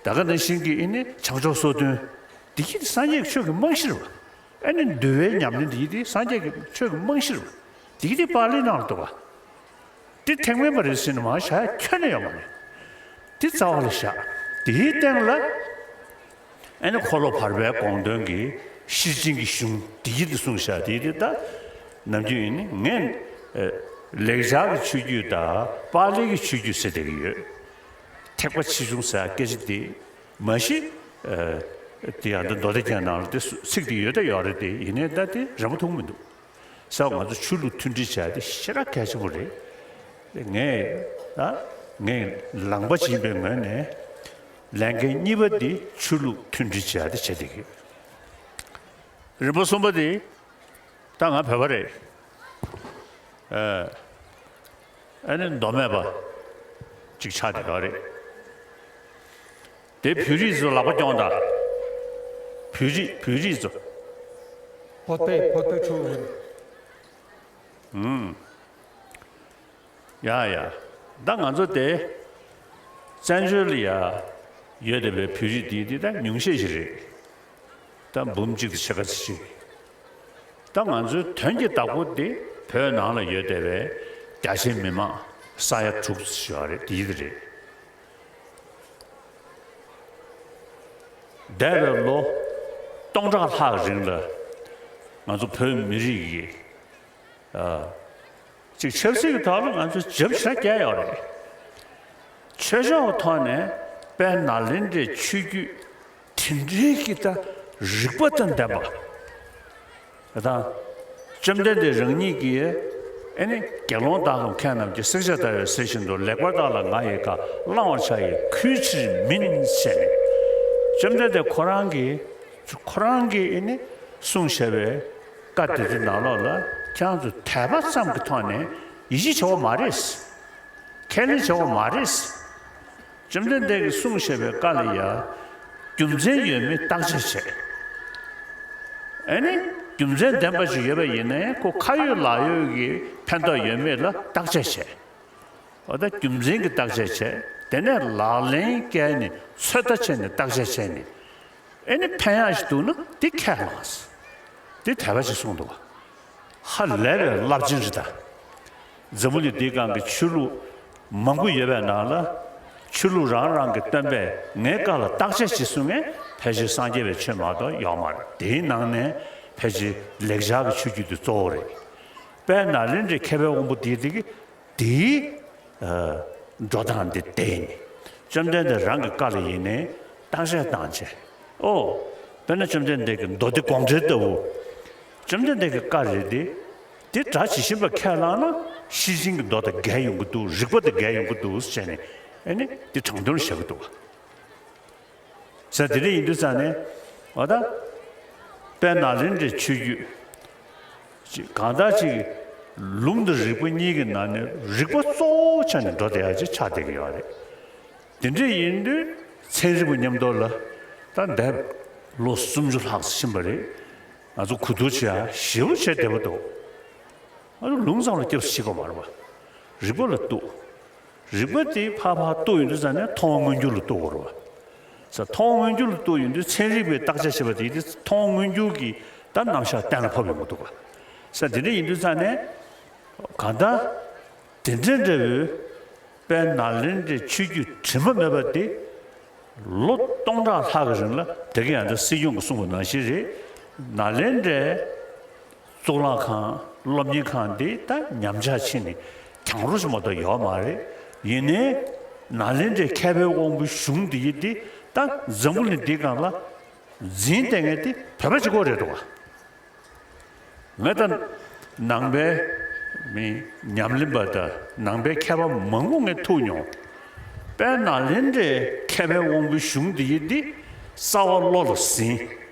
ད་ག་ནང་བཞིན་གྱི་ཨེ་ནི་བྱང་ཕྱོགས་སོ་བདུན། འདི་གི་སངས་རྒྱས་ཀྱི་ཆོས་ཀྱི་རྨང་གཞི་རེད་བ། ཨེ་ནི་འདུལ་བའི་ཉམས་ལེན་འདི་གི་སངས་རྒྱས་ཀྱི་ཆོས་ཀྱི་རྨང་གཞི་རེད་བ། འདི་གི་དེ་པཱ་ལིའི་ནང་ལ་འདུག་བ། དེ་ཐེག་དམན་པ་རེད་ཟེར་ནས་མར་བཞག་ཡ་ཁྱོན་ནས་ཡོད་མ་རེད། དེ་རྩ་བ་ལ་བཞག་དེའི་སྟེང་ལ། ཨ་ནི་འཁོར་ལོ་བར་པའི་དགོངས་དོན་གྱི་ཤེར་ཕྱིན་གྱི་གཞུང་དེ་ཡིད་དུ་གསུངས་བཞག་དེ་དེ་ད་ནམ་རྒྱུན་ཡིན་ནི་ངས་ཨ་ལེགས་སྦྱར་གྱི་ཆོས་བརྒྱུད་དང་པཱ་ལི་གི་ཆོས་བརྒྱུད་ཟེར་བསྡད་ཀྱི་ཡོད། ཐེག་པ་ཆེ་ཆུང་ཟེར་སྐད་ཆ་དེ་མ་གཞི་ཨ་དེ་ཡང་ད་མདོ་སྡེ་རྒྱན་ནང་ལ་དེ་ཚིག་དེ་ཡོད་ད་ཡོད་རེད་དེ། ཡིན་ནའི་ད་དེ་རན་པོ་མཐོང་མི་འདུག་ས་ང་ཚོ་ཆོས་ལུགས་མཐུན་སྒྲིལ་བྱ་དེ་ཞེ་དྲག་གལ་ཆེན་པོ་རེད། ངས་ད་ངས་ལངས་པ་ཅིག་ཡིན་པའི་ངོས་ནས་ལས་འགན་གཉིས་པ་འདི་ཆོས་ལུགས་མཐུན་སྒྲིལ་བྱ་དེ་བྱེད་བསྡད་ཀྱི། རིམ་པ་གསུམ་པ་འདི་ད་ང་བོད་པ་རེད། ཨ་ནི་མདོ་སྨད་པ་ཅིག་ཆགས་བསྡད་ཡོད་རེད། དེ་བོད་རིགས་ཚོ་ལག་པ་རྐྱོང་དང་། བོད་རིགས་བོད་རིགས་ཚོ། བོད་པའི་བོད་པའི་ཆོས་ཡིན། ཨུམ། ཡ་ཡ། ད་ང་ཚོ་དེ་བཙན་བྱོལ་ལ་ཡ་ཡོད་བསྡད་པའི་བོད་རིགས་དེ་དེ་ད་ཉུང་ཤས་ཤིག་རེད། ད་འབུམ་གཅིག་དང་ཕྱེད་ཀ་ཙམ་ཞིག་ད་ང་ཚོའི་དོན་གྱི་བདག་པོ་དེ་བོད་ནང་ལ་ཡོད་བསྡད་པའི་རྒྱ་ཆེའི་མི་མང་ས་ཡ་དྲུག་ཙམ་ཞིག་ཡོད་རེད། དེ་ཡིན་རེད། འདས་པའི་ལོ་སྟོང་ཕྲག་ལྷག་རིང་ལ་ང་ཚོ་བོད་མི་རིགས་ཀྱི་ཨ་ཅིག་ཆབ་སྲིད་ཀྱི་ཐོག་ལ་ང་ཚོ་རྒྱབ་ཤ་རྒྱག་ཡོད་རེད། ཆོས་ཕྱོགས་ཀྱི་ཐོག་ནས་དཔལ་ནཱ་ལེནྡྲའི་ཆོས་བརྒྱུད་དེ་འདྲའི་གི་ད་རིག་པ་དང་ལྡན་པ། ད་བཅོམ་ལྡན་འདས་རང་ཉིད་ཀྱིས་ཨེ་ནི་དགེ་སློང་དག་གམ་མཁས་རྣམས་ཀྱིས། བསྲེགས་བཅད་ལྟ་བས་ཟིལ་བཞིན་དུ། ལེགས་པར་བརྟགས་ལ་ང་ཡི་བཀའ། བླང་བར་བྱ་ཡི་གུས་ཕྱིར་མིན་ཞེས་ནས། བཅོམ་ལྡན་འདས་ཁོ་རང་གིས་ཁོ་རང་གིས་ཨེ་ནི་གསུངས་བཞག་པའི་བཀའ་དེ་ཚོའི་ནང་ལོགས་ལ་ཁྱེད་རང་ཚོ་དད་པ་ཙམ་གྱི་ཐོག་ནས་ཡིད་ཆེས་བྱེད་དགོས་མ་རེད། ཁས་ལེན་བྱེད་དགོས་མ་རེད། བཅོམ་ལྡན་འདས་ཀྱིས་གསུངས་བཞག་པའི་བཀའ་ལ་ཡ་རྒྱུ་མཚན་ཡོད་མེད་བརྟག་དཔྱད་བྱས། ཨ་ནི་རྒྱུ་མཚན་ལྡན་པ་ཞིག་ཡོད་པ་ཡིན་ན་ཡང་ཁོ་ཁ་ཡོད་ལག་ཡོད་ཀྱི་ཕན་ཐོགས་ཡོད་མེད་ལ་བརྟག་དཔྱད་བྱས། འོ་ད་རྒྱུ་མཚན་གྱི་བརྟག་དཔྱད་བྱས། དེ་ནས་ལག་ལེན་བཀལ་ནས་ཚོད་ལྟ་བྱས་ནས་བརྟག་དཔྱད་བྱས་ནས། ཨེ་ནི་ཕན་ཡག་ཞིག་འདུག་ན་འདི་ཁས་བླངས། འདི་དད་པ་ཞིག་གསུངས་འདུག་ཧ་ལས་པའི་རླབས་ཆེན་རེད་ད། འཛམ་བུ་གླིང་འདིའི་སྒང་གི་ཆོས་ལུགས་མང་པོ་ཡོད་པའི་ནང་ལ། ཆོས་ལུགས་རང་རང་གི་སྟོན་པས་ངའི་བཀའ་ལ་བརྟག་དཔྱད་བྱེད་གསུང་མཁན་ཕལ་ཆེར་སངས་རྒྱས་པའི་ཆོས་མ་གཏོགས་ཡོད་མ་རེད། དེའི་ནང་ནས་ཕལ་ཆེར་ལེགས་སྦྱར་གྱི་ཆོས་བརྒྱུད་དེ་གཙོ་བོ་རེད། དཔལ་ནཱ་ལེནྡྲའི་མཁས་པའི་དབང་པོ་དེའི་དེ་གི་དེའི་ཨ་འགྲོ་སྟངས་འདི་བསྟན་ནས། བཅོམ་ལྡན་འདས་རང་གི་བཀའ་ལ་ཡིན་ནའི་བརྟག་དཔྱད་བཏང་བྱས། ཨོ། དཔེར་ན་བཅོམ་ལྡན་འདས་ཀྱི་མདོ་སྡེ་དགོངས་འགྲེལ་ལྟ་བུ། བཅོམ་ལྡན་འདས་ཀྱི་བཀའ་རེད་དེ། དེ་སྒྲ་ཇི་བཞིན་པ་ཁས་བླངས་ན་ཤེར་ཕྱིན་གྱི་མདོ་དང་འགལ་ཡོང་གི་འདུག་རིགས་པ་དང་འགལ་ཡོང་གི་འདུག་ཟེར་ནས་ཨ་ནི་དེ་དྲང་དོན་བཤད་ཀྱི་འདུག་ཟེར། དེ་འདྲ་ཡིན་དུས་ཙང་ནས་འོ་ད་དཔལ་ནཱ་ལེནྡྲའི་ཆོས་བརྒྱུད་ཅིག་གང་ལྟར་ཅིག་ལུང་དང་རིགས་པ་གཉིས་ཀྱི་ནང་ནས་རིགས་པ་གཙོ་བོ་ཆགས་ནས་འགྲོ་བསྡད་ཡ་ཅིག་ཆགས་བསྡད་ཀྱི་ཡོད་རེད། དེ་འདྲ་ཡིན་དུས་ཚན་རིག་པ་མཉམ་དུ་ལ་ད་འདས་ལོ་སུམ་ཅུ་ལྷག་ཕྱིན་པ་རེད། ང་ཚོ་གོ་བསྡུར་བྱེད་ཡ་ཞེ་པོ་བྱས་བསྡད་པ་འདུག་ང་ཚོ་ལུང་ཙམ་ལ་སྐྱབས་སུ་མཆི་དགོས་མ་རེད་པ། རིགས་པ་ལ་གཏུགས། རིག་པ་དེ་ཕར་ཕར་གཏུགས་ཡོང་དུས་ཙང་ནས་མཐོང་བ་མངོན་གྱུར་ལ་གཏུགས་དགོས་རེད་བ། ས་མཐོང་བ་མངོན་གྱུར་ལ་གཏུགས་ཡོང་དུས་ཚན་རིག་པའི་བརྟག་དཔྱད་བྱེད་པ་དེ་དེ་མཐོང་བ་མངོན་གྱུར་གྱི་ད་རྣམ་གཞག་གཏན་ལ་ཕབ་ཡོང་གི་འདུག་བ། ས་དེ་འདྲ་ཡིན་དུས་ཙང་ནས་གང་ལྟར་དེ་འདྲ་འདྲ་བོའི་དཔལ་ནཱ་ལེནྡྲའི་ཆོས་བརྒྱུད་དྲི་མ་མེད་པ་དེ་ལོ་སྟོང་ཕྲག་ལྷག་གི་རིང་ལ་དེ་ག་ཡང་ད་སྲིད་སྐྱོང་གིས་གསུངས་པ་ནང་བཞིན་རེད། ནཱ་ལེནྡྲའི་གཙུག་ལག་ཁང་སློབ་གཉེར་ཁང་འདི་ད་ཉམས་ཆག་ཕྱིན་ནས་གྱང་རོ་ཞིག་མ་གཏོགས་ཡོད་མ་རེད། ཡིན་ནའི་ནཱ་ལེནྡྲའི་མཁས་པའི་དབང་པོའི་གཞུང་འདི་ཡི་འདི་ད་འཛམ་བུ་གླིང་འདིའི་སྒང་ལ་འཛིན་བསྡད་མཁན་དེ་བོད་པ་གཅིག་པོ་རེད་འདུག་བ། ངས་ད་ནང་པའི་མི་ཉམས་ལེན་པ་དང་ནང་པའི་མཁས་པ་མང་པོ་ངས་ཐུག་མྱོང་། དཔལ་ནཱ་ལེནྡྲའི་མཁས་པའི་དབང་པོའི་གཞུང་འདི་ཡི་འདི་རྩ་བ་བློ་ལ་ཟིན།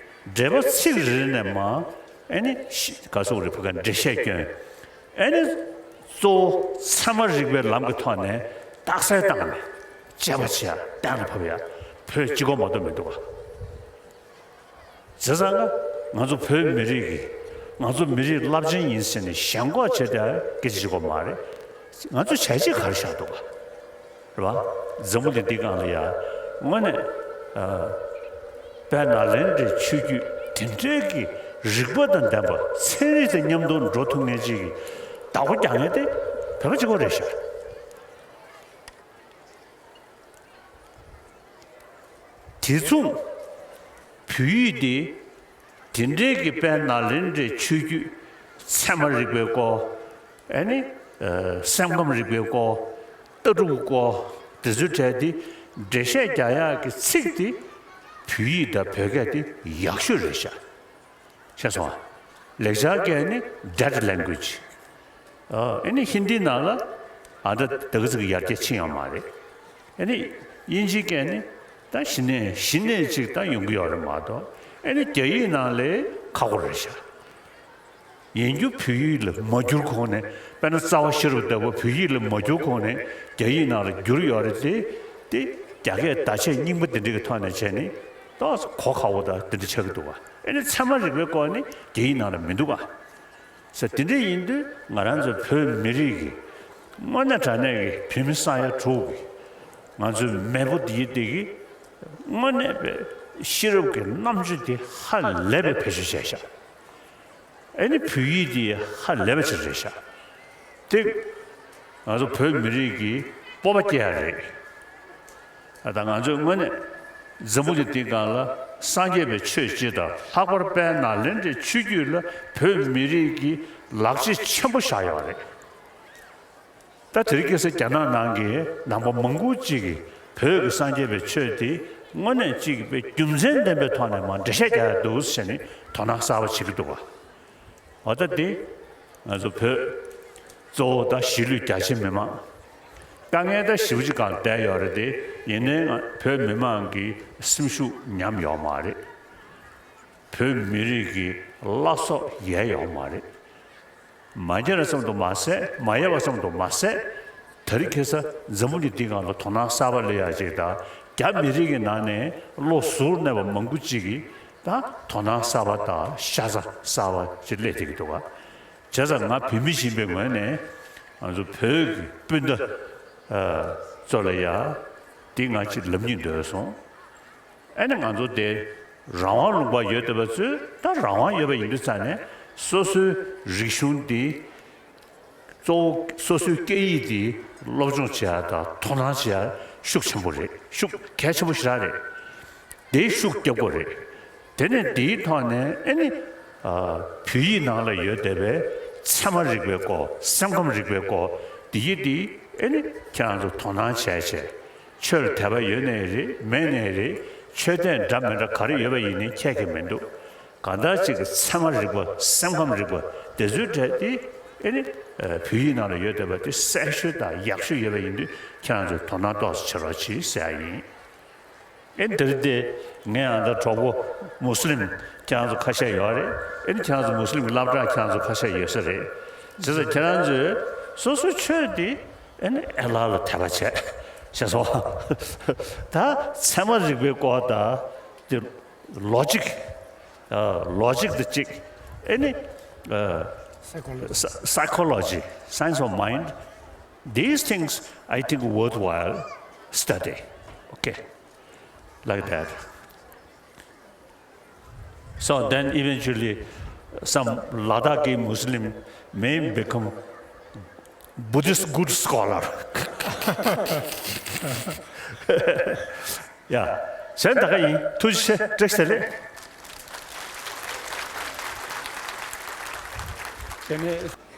འགྲེལ་པ་ཚིག་རེ་རེ་ནས་མར་ཨེ་ནི་ཤི་ག་སོགས་རེ་ཕུ་ག་འགྲེལ་བཤད་སྐྱོན། ཨེ་ནི་གཙོ་བོ་ཚད་མ་རིག་པའི་ལམ་གྱི་ཐོག་ནས་རྟགས་གསལ་བཏང་ནས་དཔྱད་པ་བྱེད་ཡ་གཏན་ལ་ཕབ་ཡ་བོད་གཅིག་པོ་མ་གཏོགས་མི་འདུག་བ། བྱས་ཙང་ང་ང་ཚོ་བོད་མི་རིགས་ཀྱི་ང་ཚོ་མི་རིགས་རླབས་ཆེན་ཡིན་ཟེར་ནས་ཞེན་ཁོག་བྱས་ཏེ་སྐད་ཆ་བཤད་དགོས་མ་རེད། ང་ཚོ་བྱས་རྗེས་ག་རེ་བཞག་འདུག་ག་རེད་བ། འཛམ་བུ་གླིང་འདི་སྒང་ལ་ཡ་དངོས་གནས་ཨ་དཔལ་ནཱ་ལེནྡྲའི་ཆོས་བརྒྱུད་དེ་འདྲའི་གི་རིག་པ་དང་ལྡན་པ་ཚན་རིག་དང་མཉམ་དུ་འགྲོ་ཐུབ་མཁན་ཅིག་གི་བདག་པོ་རྒྱག་མཁན་དེ་བོད་པ་གཅིག་པོ་རེད་ཤག་དེ་མཚུངས་བོད་ཡིག་འདི་དེ་འདྲའི་གི་དཔལ་ནཱ་ལེནྡྲའི་ཆོས་བརྒྱུད་ཚད་མ་རིག་པའི་སྐོར། ཨ་ནི་ཨ་སེམས་ཁམས་རིག་པའི་སྐོར། ལྟ་གྲུབ་སྐོར། དེ་ཚོའི་གྲས་འདི་འགྲེལ་བཤད་རྒྱག་ཡག་གི་ཚིག་འདི་བོད་ཡིག་དང་བོད་སྐད་འདི་ཡག་ཤོས་རེད་ཤག་ཤེས་སོང་ཨ། ལེགས་སྦྱར་སྐད་ནི་dead language། ཨ་ཨེ་ནི་ཧིན་དི་ནང་ལ་ཨ་ད་ད་ག་ཚོད་ཀྱི་ཡར་རྒྱས་ཕྱིན་ཡོད་མ་རེད། ཨེ་ནི་དབྱིན་ཇིའི་སྐད་ནི་ད་གཞི་ནས་གཞི་ནས་ཅིག་ད་ཡོང་གི་ཡོད་རེད་མ་གཏོགས། ཨེ་ནི་རྒྱ་ཡིག་ནང་ལས་ཁག་པོ་རེད་ཤག་ཡིན་རྒྱུ་བོད་ཡིག་ལ་མ་བསྒྱུར་གོང་ནས་དཔེར་ན་རྩ་བ་ཤེས་རབ་ལྟ་བུ་བོད་ཡིག་ལ་མ་བསྒྱུར་གོང་ནས་རྒྱ་ཡིག་ནང་ལ་བསྒྱུར་ཡོད་རེད་དེ། དེ་རྒྱ་སྐད་བརྡ་ཆད་རྙིང་པ་དེ་འདྲ་གི་ཐོག་ནས་བྱས་ནས་ཏོག་ཙམ་གོ་ཁག་པོ་དང་དེ་འདྲ་ཆགས་ཀྱི་འདུག་ག་ཨེ་ནི་ཚད་མ་རིག་པའི་སྐོར་ནི་རྒྱ་ཡིག་ནང་ལ་མི་འདུག་ག་ས་དེ་འདྲ་ཡིན་དུས་ང་རང་ཚོ་བོད་མི་རིགས་ཀྱི་དངོས་གནས་དྲང་གནས་ཀྱི་བོད་མི་ས་ཡ་དྲུག་གི་ང་ཚོའི་མེས་པོ་འདི་ཡི་འདི་གི་དངོས་གནས་པའི་ཤེས་རབ་ཀྱི་རྣམ་དཔྱོད་འདི་ཧ་ལས་པའི་བེད་སྤྱོད་བྱས་ཤག་ཨེ་ནི་བོད་ཡིག་འདི་ཧ་ལས་པ་ཅིག་རེད་ཤག་དེ་ང་ཚོ་བོད་མི་རིགས་ཀྱི་སྤོབས་པ་སྐྱེ་ཡ་རེད། ཨ་ད་ང་ཚོས་དངོས་གནས་འཛམ་བུ་གླིང་འདི་སྒང་ལ་སངས་རྒྱས་པའི་ཆོས་སྤྱི་དང་ལྷག་པར་དཔལ་ནཱ་ལེནྡྲའི་ཆོས་བརྒྱུད་ལ་བོད་མི་རིགས་ཀྱིས་ལག་རྗེས་ཆེན་པོ་བཞག་ཡོད་རེད། ད་དེ་རིང་ཁ་སང་རྒྱ་ནག་ནང་གི་ནང་པ་མང་པོ་ཅིག་གིས་བོད་ཀྱི་སངས་རྒྱས་པའི་ཆོས་དེ་དངོས་གནས་ཅིག་གི་དཔེ་རྒྱུ་མཚན་ལྡན་པའི་ཐོག་ནས་མར་འགྲེལ་བཤད་རྒྱག་ཡ་འདུག་ཟེར་ནས་དོ་སྣང་གསར་པ་བྱེད་ཀྱི་འདུག་ག་འོ་ད་དེ་ང་ཚོ་བོད་གཙོ་བོ་ད་གཞིས་ལུས་རྒྱ་ཆེ་མི་མང་དཀའ་ངལ་ད་ཞེ་པོ་ཅིག་སྒང་བསྡད་ཡོད་རེད་དེ། ཡིན་ནའི་ང་བོད་མི་མང་གི་སེམས་ཤུགས་ཉམས་ཡོད་མ་རེད། བོད་མི་རིགས་ཀྱི་བླ་སྲོག་ཡལ་ཡོད་མ་རེད། མ་ཡལ་བ་ཙམ་དུ་མ་ཟད་མ་ཡལ་བ་ཙམ་དུ་མ་ཟད། དེ་རིང་ཁ་སང་འཛམ་བུ་གླིང་འདི་སྒང་ལ་དོ་སྣང་གསར་པ་སླེབས་ཡ་ཅིག་དང་རྒྱ་མི་རིགས་ཀྱི་ནང་ནས་བློ་གཟུར་གནས་པ་མང་པོ་ཅིག་གིས་ད་དོ་སྣང་གསར་པ་དང་ཤ་ཚ་གསར་པ་ཅིག་སླེབས་བསྡད་ཀྱི་འདུག་ག་བྱས་ཙང་ང་བོད་མི་ཡིན་པའི་ངོས་ནས་ང་ཚོ་བོད་ཀྱི་སྤུན་ཟླ་ཚོ་ལ་ཡ་འདི་ང་ཅིག་ལབ་སྙིང་འདོད་སོང་། ཨ་ནི་ང་ཚོ་དེ་རང་དབང་ལུང་པ་ཡོད་བསྡད་པ་ཚོས་ད་རང་དབང་ཡོད་པ་ཡིན་དུས་ཙང་ནས་སོ་སོའི་རིག་གཞུང་འདི་གཙོ་བོ་སོ་སོའི་སྐད་ཡིག་འདི་སློབ་སྦྱོང་བྱེད་ཡ་དང་དོ་སྣང་བྱེད་ཡ་ཤུགས་ཆེན་པོ་རེད། ཤུགས་གལ་ཆེན་པོ་ཞེ་དྲག་རེད། དེ་ཤུགས་རྒྱབ་དགོས་རེད། དེ་ནས་དེའི་ཐོག་ནས་ཨ་ནི་ཨ་བོད་ཡིག་ནང་ལ་ཡོད་བསྡད་པའི་ཚད་མ་རིག་པའི་སྐོར་སེམས་ཁམས་རིག་པའི་སྐོར་འདི་ཡིག་འདི་ཨ་ནི་ཁྱེད་རང་ཚོ་དོ་སྣང་བྱས་བྱས། ཆོས་ལ་དད་པ་ཡོད་ནའི་རེད་མེད་ནའི་རེད། ཆོས་དད་འདྲ་མི་འདྲ་ག་རེ་ཡོད་པ་ཡིན་ནའི་ཁྱད་ཀྱི་མི་འདུག་གང་ལྟར་ཅིག་གི་ཚད་མ་རིག་པ་སེམས་ཁམས་རིག་པ་དེ་ཚོའི་གྲས་དེ་ཨེ་ནི་བོད་ཡིག་ནང་ལ་ཡོད་བསྡད་པ་དེ་གསལ་ཤོས་དང་ཡག་ཤོས་ཡོད་པ་ཡིན་དུས་ཁྱེད་རང་ཚོས་དོ་སྣང་ཏོག་ཙམ་བྱེད་རོགས་གྱིས་ཟེར་ཡ་ཡིན། ཨེ་འདིར་དེ་ངས་ཡང་ད་གྲོགས་པོ་མུ་སི་ལིམ་ཁྱེད་རང་ཚོ་ཁ་ཤས་ཡོད་རེད། ཨེ་ནི་ཁྱེད་རང་ཚོ་མུ་སི་ལིམ་གྱི་སློབ་གྲྭ་ཁྱེད་རང་ཚོ་ཁ་ཤས་ཡོད་ས་རེད། བྱས་ཙང་ཁྱེད་རང་ཚོས་སོ་སོའི་ཆོས་དེ་ཨེ་ནི་ཨེ་ལ་ལ་དད་པ་བྱས་ཤེས་སོང་། ད་ཚད་མ་རིག་པའི་སྐོར་དང་དེ་ལོ་ཇིག་ལོ་ཇིག་དེ་གཅིག་ཨེ་ནི་Psychology. Psychology, Science of Mind. These things, I think, worthwhile study. Okay, like that. So then eventually, some Ladakhi Muslim may become Buddhist good scholar. Yeah. གཞན་ད་ག་ཡིན། ཐུགས་རྗེ་ཆེ། བཀྲ་ཤིས་བདེ་ལེགས། དེ་ནས།